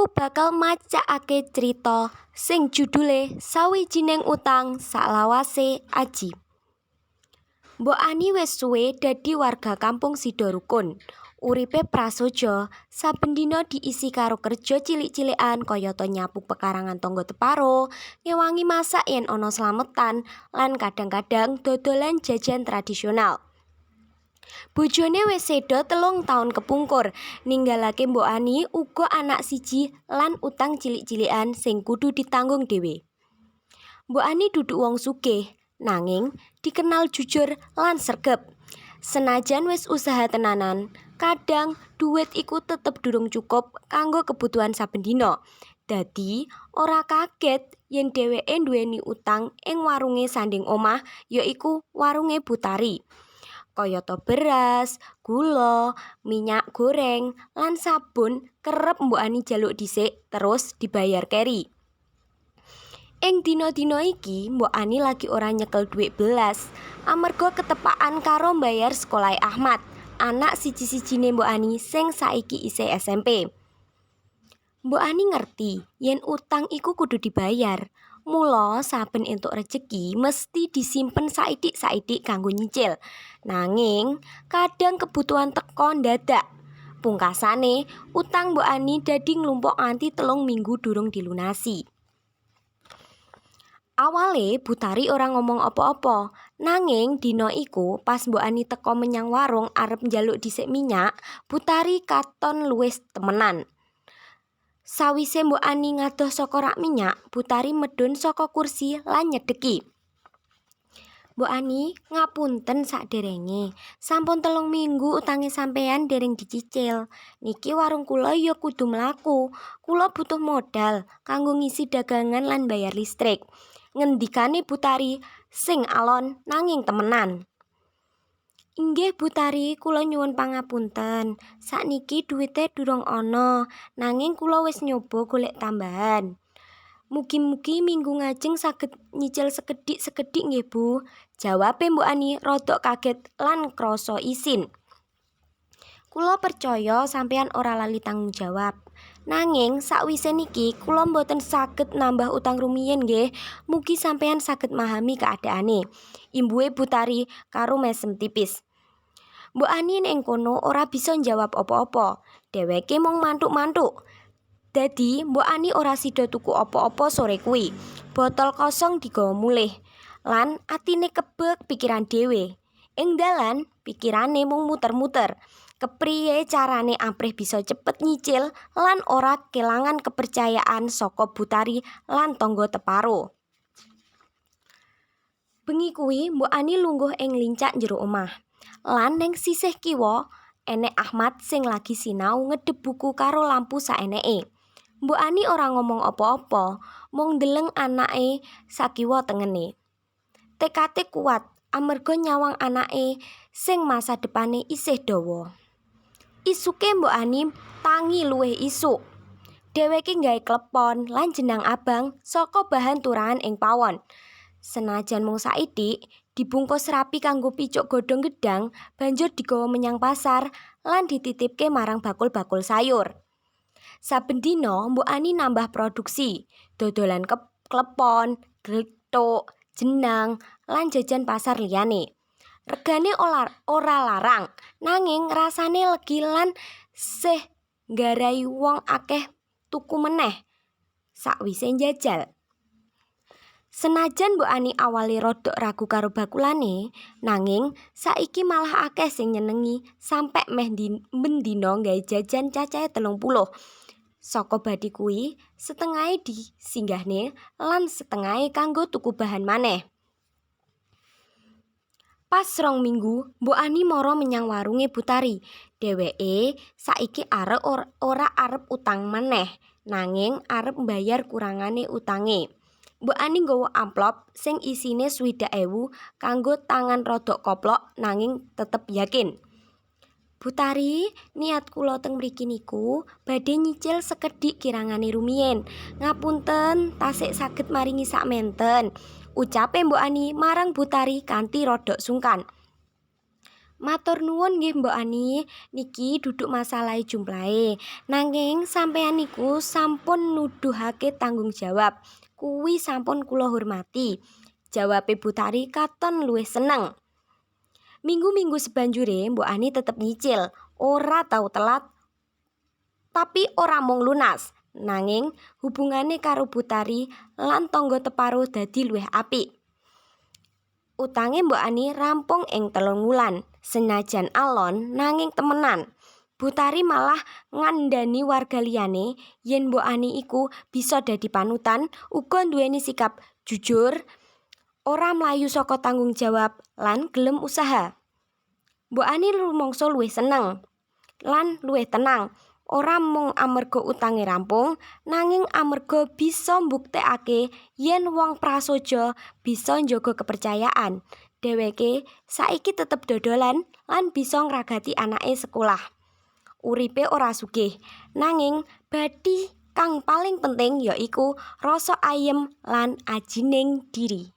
Aku bakal macakake crita sing judule Sawijining Utang Salawase Aji. Mbok Ani wis suwe dadi warga kampung Sidorukun. Uripe prasaja, saben dina diisi karo kerja cilik-cilikan kayata nyapu pekarangan tangga teparo, ngewangi masak yen ana slametan, lan kadang-kadang dodolan jajan tradisional. Bojone wis seda 3 taun kepungkur, ninggalake Mbok Ani uga anak siji lan utang cilik-cilikan sing kudu ditanggung dhewe. Mbok Ani dudu wong sugih, nanging dikenal jujur lan sregep. Senajan wis usaha tenanan, kadang duit iku tetep durung cukup kanggo kebutuhan saben dina. Dadi ora kaget yen dheweke nduweni utang ing warunge sanding omah, yaiku warunge Bu Tari. Kayata beras, gula, minyak goreng, lan sabun kerep Mbok Ani jaluk dhisik terus dibayar keri. Ing dina-dina iki Mbok Ani lagi ora nyekel dhuwit belas amarga ketepakan karo mbayar sekolahe Ahmad, anak siji-sijine Mbok Ani sing saiki isih SMP. Mbok Ani ngerti yen utang iku kudu dibayar. Mula saben entuk rejeki mesti disimpen saithik-saithik kanggo nyicil. Nanging kadang kebutuhan teka ndadak. Pungkasane utang Mbok Ani dadi nglumpuk nganti 3 minggu durung dilunasi. Awale Bu Tari ora ngomong apa-apa, nanging dina iku pas Mbok Ani teka menyang warung arep njaluk dhisik minyak, Bu Tari katon luwih temenan. Sawise Mbok Ani ngadoh saka rak minyak, Bu Tari medhun saka kursi lan nyedheki. "Mbok Ani, ngapunten sakderenge. Sampun 3 minggu utange sampeyan dereng dicicil. Niki warung kula ya kudu mlaku. Kula butuh modal kanggo ngisi dagangan lan bayar listrik." Ngendikane Bu Tari sing alon nanging temenan. "Inggih, Bu Tari, kula nyuwun pangapunten. Sakniki duwite durung ana, nanging kula wis nyoba golek tambahan. Mugi-mugi minggu ngajeng saged nyicil sekedhik-sekedhik nggih, Bu," jawabe Mbok Ani rodok kaget lan krasa isin. "Kula percaya sampeyan ora lali tanggung jawab. Nanging sakwise niki kula mboten saged nambah utang rumiyin nggih. Mugi sampeyan saged mahami keadaane," imbuhe Bu Tari karo mesem tipis. Mbok Ani ing kono ora bisa njawab apa-apa. Dheweke mung manthuk-manthuk. Dadi Mbok Ani ora sida tuku apa-apa sore kuwi. Botol kosong digawa mulih. Lan atine kebek pikiran dhewe. Ing dalan pikirane mung muter-muter. Kepriye carane amprih bisa cepet nyicil lan ora kelangan kepercayaan saka Bu Tari lan tangga teparo. Bengi kuwi Mbok Ani lungguh ing lincak njero omah. Lan ning sisih kiwa enek Ahmad sing lagi sinau ngedep buku karo lampu saeneke. Mbok Ani ora ngomong apa-apa, mung ndeleng anake sakiwa tengene. Tekade kuat amarga nyawang anake sing masa depane isih dawa. Isuke Mbok Ani tangi luwih isuk. Dheweke gawe klepon lan jenang abang saka bahan turahan ing pawon. Senajan mung saithik, dibungkus rapi kanggo picuk godhong gedhang, banjur digawa menyang pasar lan dititipke marang bakul-bakul sayur. Saben dina Mbok Ani nambah produksi, dodolan klepon, gethuk, jenang, lan jajan pasar liyane. Regane ora larang, nanging rasane legi lan sih nggarai wong akeh tuku meneh sakwise njajal. Senajan Mbok Ani awale rodok ragu karo bakulane, nanging saiki malah akeh sing nyenengi sampe meh bendina gawe jajan cacahe 30. Saka bathi kuwi, setengahe disinggahne lan setengahe kanggo tuku bahan maneh. Pas 2 minggu, Mbok Ani mara menyang warunge Bu Tari. Dheweke saiki arep ora arep utang maneh, nanging arep mbayar kurangane utange. Mbok Ani nggawa amplop sing isine 60.000 kanggo tangan rodok koplok nanging tetep yakin. "Bu Tari, niat kula teng mriki niku badhe nyicil sekedhik kirangane rumiyin. Ngapunten tasik saged maringi sakmenten," ucape Mbok Ani marang Bu Tari kanthi rodok sungkan. "Matur nuwun nggih, Mbok Ani, niki duduk masalahe jumlahe. Nanging sampeyan niku sampun nuduhake tanggung jawab. Kuwi sampun kula hormati." Jawabe Bu Tari katon luwih seneng. Minggu-minggu sebanjure Mbok Ani tetep nyicil, ora tau telat. Tapi ora mung lunas, nanging hubungane karo Bu Tari lan tangga teparo dadi luwih apik. Utange Mbok Ani rampung ing 3 wulan. Senajan alon, nanging temenan. Bu Tari malah ngandhani warga liyane yen Mbok Ani iku bisa dadi panutan, uga nduweni sikap jujur, ora mlayu saka tanggung jawab lan gelem usaha. Mbok Ani rumangsa luwih seneng lan luwih tenang, ora mung amarga utange rampung, nanging amarga bisa mbuktekake yen wong prasaja bisa njaga kepercayaan. Dheweke saiki tetep dodolan lan bisa ngragati anake sekolah. Uripe ora sugih, nanging bathi kang paling penting ya iku rasa ayem lan ajining diri.